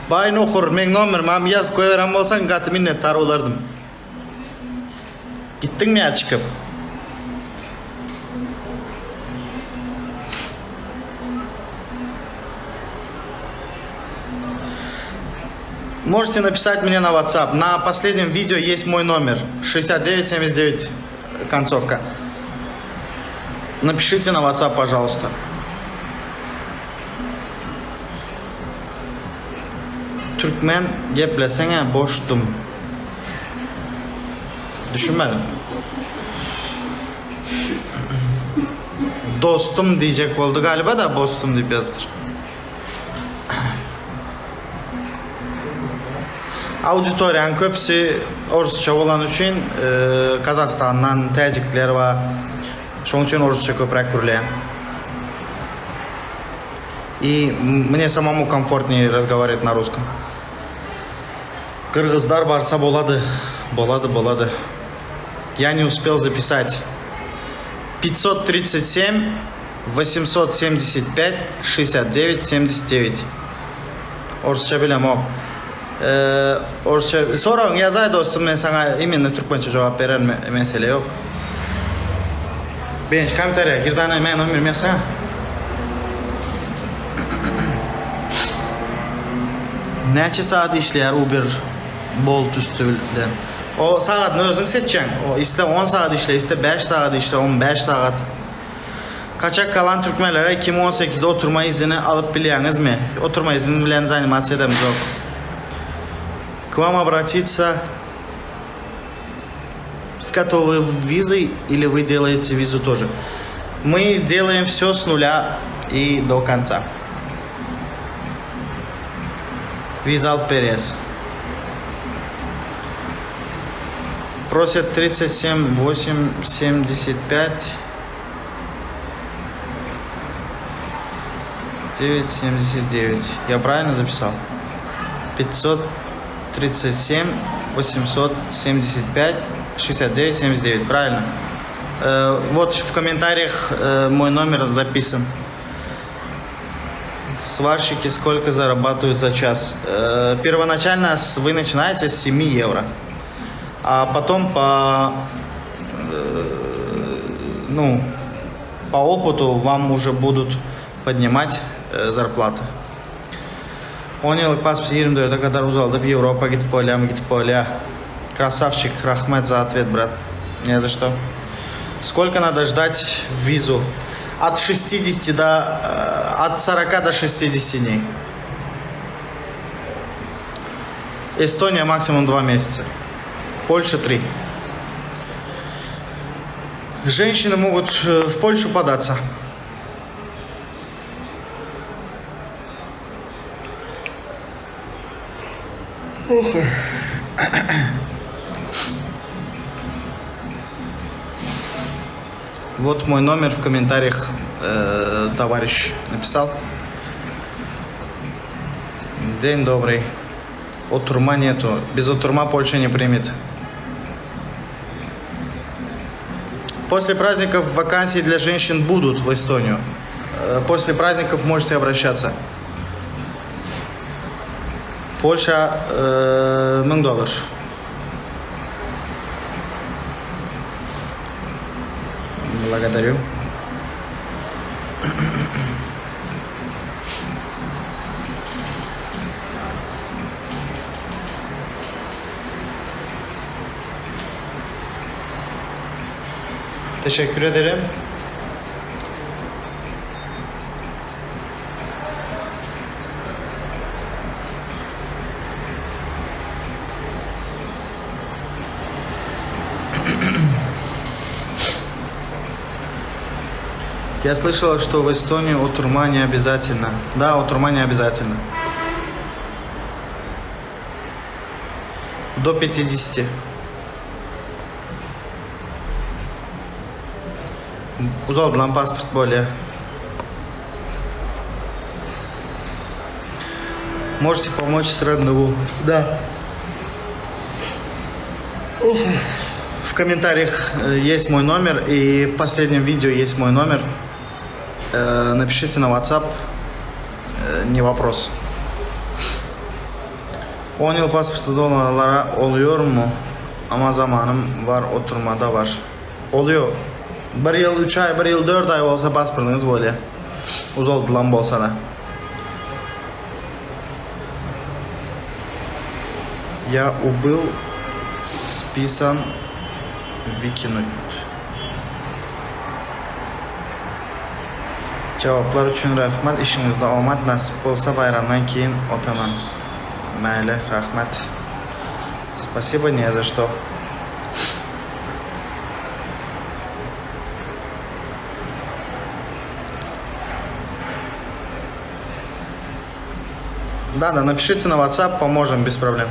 Baý nohur, meň nomerimam ýazyp goýberen bolsaň gaty minnetdar bolardym. Gitdiňmi ýa çykyp? Можете написать мне на WhatsApp. На последнем видео есть мой номер. 6979 концовка. Напишите на WhatsApp, пожалуйста. Türkmen gepleseňe boşdum. Düşünmedim. Dostum diýjek boldy galiba da bostum diýip ýazypdyr. Auditoriýanyň köpüsi orsça bolany üçin Gazagystandan täjikler bar. Şonuň üçin orsça köpräk gürleýän. И мне самому комфортнее разговаривать на русском. Gyrgyzlar barsa bolady. Bolady, bolady. Я не успел записать. 537 875 69 79. Orsça bilemok. Orsça soragyňy ýazaý dostum men saňa imенно türkmençe jogap bererin mesele ýok. Begenç kommentariýa gir dana meň nomerimi ýazsana. Näçe sagat işleýär Uber Bolt üsti bilen? O sagadyny özüň seçýäň. O isle 10 sagat işle, isle 5 sagat işle, 15 sagat. Kaçak kalan türkmenlere 2018-de oturma izini alyp bilýäňizmi? Oturma izini bilen zanimats edemizok. K vam obratиться с готовой визой или вы делаете визу тоже? Мы делаем все с нуля и до конца. Wiza alyp berýäs. Просят 37 8 75 9 79. Я правильно записал? 537 875 69 79. Правильно? Э, вот в комментариях э, мой номер записан. Сварщики сколько зарабатывают за час? Э, первоначально вы начинаете с 7 евро, а потом по, э, ну, по опыту вам уже будут поднимать э, зарплаты. On ýyllyk pasport 24-e kadar uzaldyp Ýewropa gidip bolýamy gidip bolýa. Красавчик, rahmet за ответ, брат. Не за что. Сколько надо ждать визу? От 60 до... Э, от 40 до 60 дней. Эстония максимум 2 месяца. Польша 3. Женщины могут э, в Польшу податься. Вот мой номер в комментариях э, товарищ написал. День добрый. Oturma нету. Без oturma Польша не примет. После праздников вакансии для женщин будут в Эстонию. Э, после праздников можете обращаться. Польша э, 1000 dollar. Благодарю. Teşekkür ederim. Я слышала, что в Эстонии oturma не обязательно. Да, oturma не обязательно. До 50. Uzaldylan pasport bolýar. Можете помочь с рандеву. Да. В комментариях э, есть мой номер, и в последнем видео есть мой номер. Э, напишите на WhatsApp, э, не вопрос. 10 ýyl pasportly dolananlara olýor mu? Ama zamanym bar oturmada bar. Olýo. Bir ýyl 3 aý, bir ýyl 4 aý bolsa pasportyňyz bolýa. Uzaldylan bolsada. Ya ubyl spisan wykinut. Cevaplar üçin rahmat işiňizde omat nasip bolsa bayramdan keyin otaman Mayli rahmat Spasibo ne za što. Да, да, напишите на WhatsApp, поможем без проблем.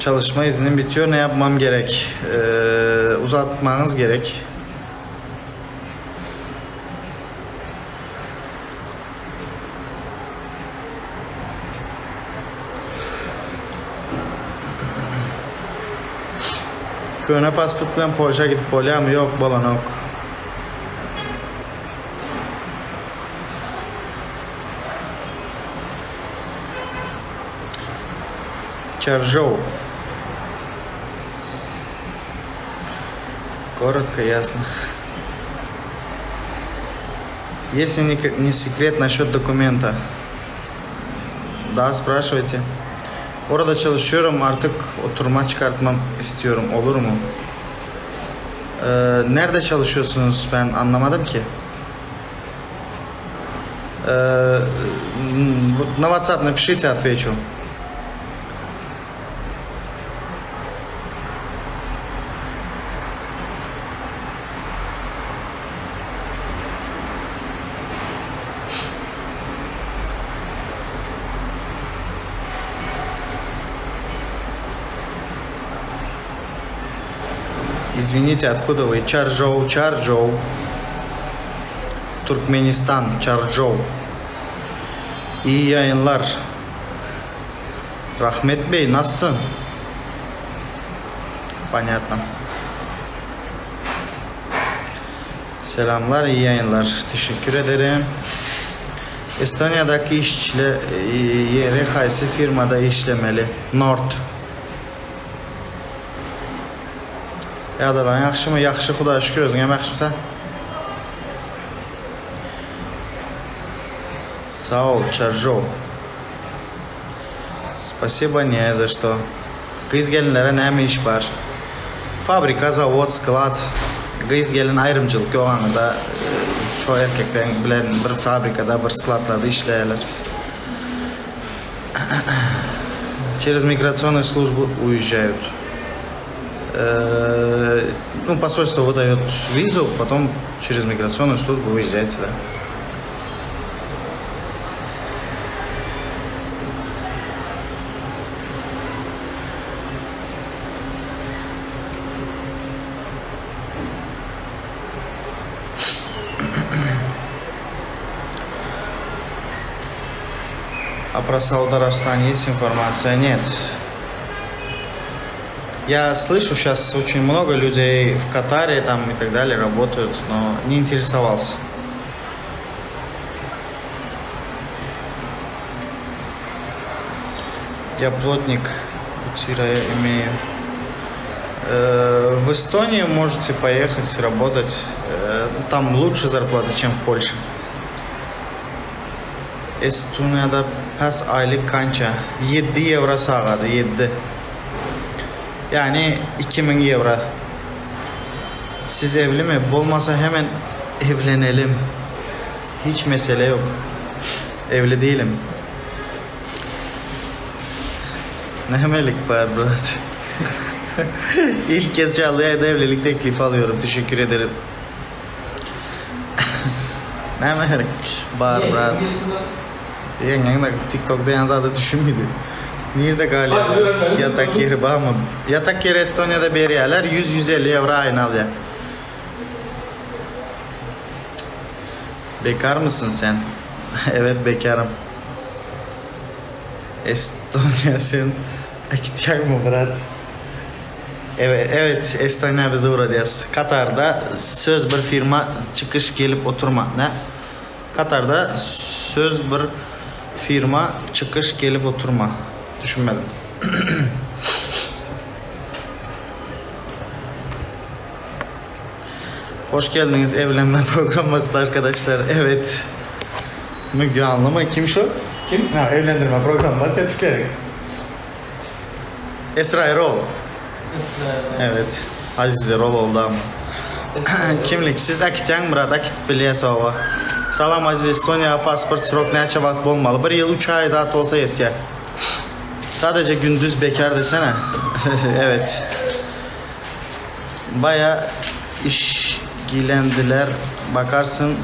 Çalışma iznim bitiyor. Ne yapmam gerek? Ee, uzatmanız gerek. Köne pasport bilen Polşa gidip bolýarmy? Ýok, bolanok. Çarjow. Korotko, ýasno. Если не секрет насчет документа. Да, спрашивайте. Orada çalışıyorum artık oturma çıkartmam istiyorum olur mu? Ee, nerede çalışıyorsunuz ben anlamadım ki. Ee, на WhatsApp напишите, отвечу. Извините, откуда вы? Чарджоу, Чарджоу. Türkmenistan, Çarjow. Iyi ýaýynlar. Rahmet bey, nasılsın? Понятно. Selamlar, iyi ýaýynlar. Teşekkür ederim. Estoniýadaky işçile ýeri haýsy firmada işlemeli? Nord. Ýagdaýlaryň ýagşymy? Ýagşy, Hudaýa şükür, özüňem ýagşymysan? Sag bol, Çarjow. Spasibo, ne za što. Gyz gelinlere näme iş bar? Fabrika, zawod, sklad. Gyz gelin aýrymçylyk ýok aňyda. Şo erkekleň bilen bir fabrikada, bir skladlarda işleýärler. Через миграционную службу уезжают. Ну, посольство выдает визу, потом через миграционную службу выезжаете, да. А про Сауд Арабстан есть информация? Нет. Я слышу сейчас очень много людей в Катаре там и так далее работают, но не интересовался. Я плотник, буксира я имею. Э, в Эстонию можете поехать работать. Э, там лучше зарплата, чем в Польше. Estoniýada pes aýlyk kança? Ýedi ýewro sagady, ýedi. Ýagny 2000 ýewro. Siz evlimi? Bolmasa hemen evlenelim. Hiç mesele yok. Evli değilim. Nämelik bar brat? İlk kez canly ýaýynda evlilik teklifi alıyorum. Teşekkür ederim. Nämelik bar brat? Ýeňňeň TikTok diýen zada düşünmedi. Nirde galýarlar? Ýatak ýeri barmy? Ýatak ýeri Estoniýada berýärler 100-150 ýewro aýyna alýar. Bekar mısın sen? Evet bekarım. Estoniýa sen äkitýäňmi brat? Evet, evet Estoniya bizi ugradýas. Katarda söz bir firma çykyş gelip oturma. Nä? Katarda söz bir firma çykyş gelip oturma. Düşünmedim. Hoş geldiniz evlenme programmasına arkadaşlar. Evet. Müge Anlı mı? Kim şu? Kim? Ha, evlendirme programı var Türkiye'de. Esra Erol. Esra. Evet. Aziz Erol oldu ama. Kimliksiz äkitýäň brat äkitip bilýäs oba. Salam Aziz Estoniýaga pasport srok näçe wagt bolmaly bir ýyl üç aý zat bolsa ýetýä. Sadece gündüz bekar desene. Evet. Baya işgilendiler bakarsın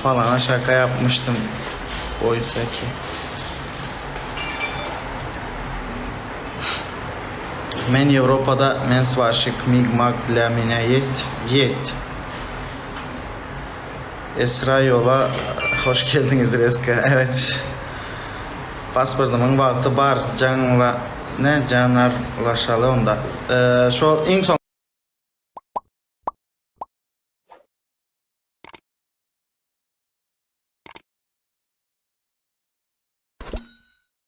falana şaka yapmıştım oysa ki. Men Ýewropada men svarşik mig mag dlya menâ yest yest. Esra ýola hoş geldiňiz rezka evet pasportymyň wagty bar jaňla ne janarlaşaly onda şo iň soň.